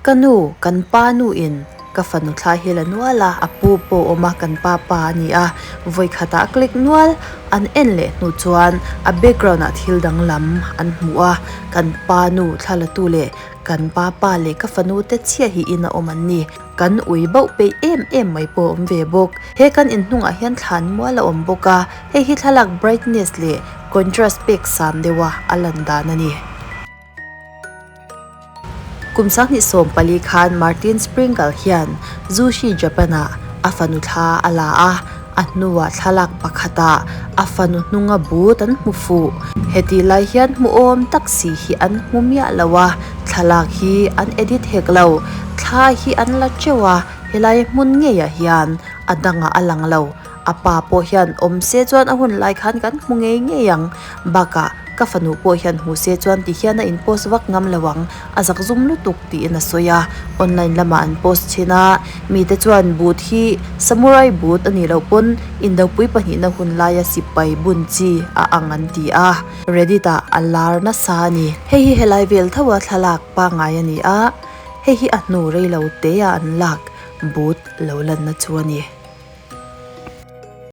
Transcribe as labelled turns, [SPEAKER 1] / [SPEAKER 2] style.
[SPEAKER 1] Ka nu, kan pa nu in ka fanu thla hi la nual a, a pu pawh a awm a, kan pa pa a ni a, vawi khatah a click nual, an en leh hnu chuan a background ah thil danglam an hmu a, kan pa nu thla la tu leh kan pa pa leh ka fanu te chiah hi in a awm an ni. Kan ui bauh peih em em mai pawh a awm ve bawk. He kan inhnungah hian thlan mual a awm bawk a, hei hi thlalak brightness leh contrast pek san deuha a lan dan a ni. Kum 2014 khan Martin Springle hian Zushi Japan-ah a fanu thla a la a, a hnuah thlalak pakhatah a fanu hnunga but an hmu fuh. Hetih lai hian hmuhawm tak si hi an hmu miah lo a, thlalak hi an edit hek lo. Thla hi an la teuh a, helai hmun ngeiah hian a dangah a lang lo. A pa pawh hian awm se chuan a hun lai khan kan hmu ngei ngei ang. Bakah ka fanu pawh hian hmu se chuan ti hian a in post vak ngam lo ang, a zak zum lutuk tiin a sawi a. Online lamah an post thin a, mite chuan boot hi samurai boot a nih loh pawn indopui pahnihna hun laia sipai bun chi a ang an ti a. Reddit ah a lar nasa a ni. Hei hi helai vel tho a thlalak pangngai a ni a, hei hi a hnu rei lo te a an lak boot lo lanna chu a ni.